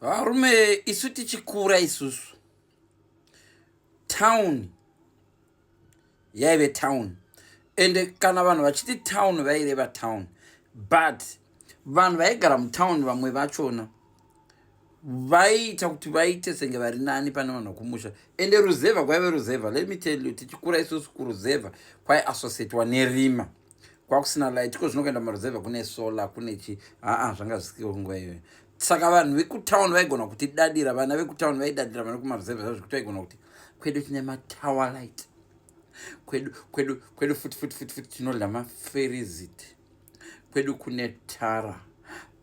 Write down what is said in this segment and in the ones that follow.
Varume, isu tichikura isusu, town yaive town, ende kana vanhu vachiti town vaireva town, but vanhu vaigara mutown vamwe vachona vaiita kuti vaite senge vari nani pane vanhu vekumusha. Ende ruzevha kwaive ruzevha. Let me tell you, tichikura isusu kuruzevha kwaiassociatwa nerima, kwakusina light. Ko zvinokuenda maruzevha kune solar, kune chi, aa, zvanga zvisikiwo nguva iyoyo. Saka vanhu vekutown vaigona kutidadira, vana vekutown vaidadira vana kumaruzevha zvazvekuti vaigona kuti kwedu tine matower light, kwedu kwedu kwedu futi futi futi futi tinodya maFreezits, kwedu kune tara,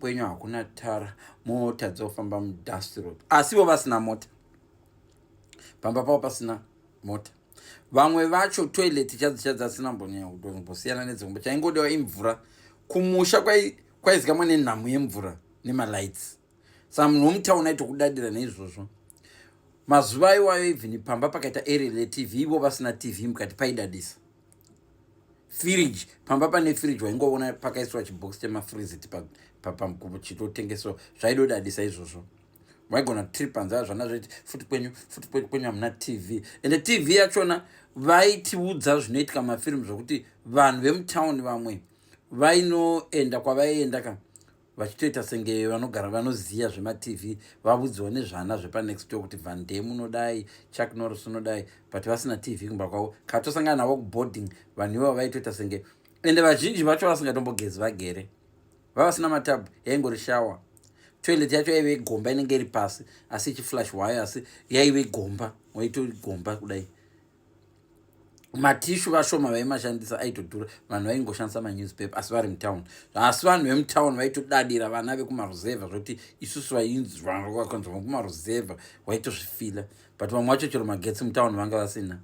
kwenyu hakuna tara, mota dzofamba mudust road. Asi ivo vasina mota, pamba pavo pasina mota. Vamwe vacho toilet chadzo chadzo asina mbonyanya kutombosiyana nedzimwe, chaingodiwa imvura. Kumusha kwaizikamwa nenhamu yemvura nemalights. Saka munhu womutauni aitokudadira neizvozvo. Mazuva iwayo even pamba pakaita aerial yeTV, ivo vasina TV mukati, paidadisa. Firiji, pamba pane firiji, waingoona pakaiswa chibhokisi chemaFreezits chitotengeswa, zvaidodadisa izvozvo. Waigona tiri panze zvana zveti futi kwenyu futi kwenyu hamuna TV. Ende TV yachona vaitiudza zvinoitika mafirimu, zvokuti vanhu vemutauni vamwe vainoenda kwavaienda ka vachitoita senge vanogara vanoziva zvemaTV, vavudziwa nezvana zvepanext door kuti Van Damme unodai, Chuck Norris unodai, but vasina TV kumba kwavo. Katosangana navo kuboarding, vanhu ivavo vaitoita senge, ende vazhinji vacho vasingatombogezi, vagere vavasina matabhu, yaingori shower. Toilet yacho yaive gomba, inenge iri pasi asi ichiflush wayo, asi yaive gomba, waitogomba kudai. Matissue vashoma vaimashandisa, aitodhura. Vanhu vaingoshandisa manewspaper asi vari mutown. Asi vanhu vemutown vaitodadira vana vekumaruzevha zvokuti isusu vainzwa kumaruzevha waitozvifeela. But vamwe vacho chero magetsi mutown vanga vasina.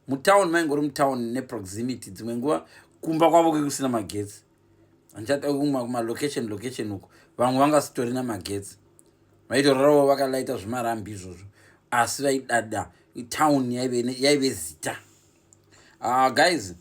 Mutown maingori mutown neproximity, dzimwe nguva kumba kwavo kekusina magetsi. Handichada kumalocation location uko, vamwe vanga sitorina magetsi, vaitorarawo vakalaita zvimarambi izvozvo, asi vaidada. Town yaive zita. Guys,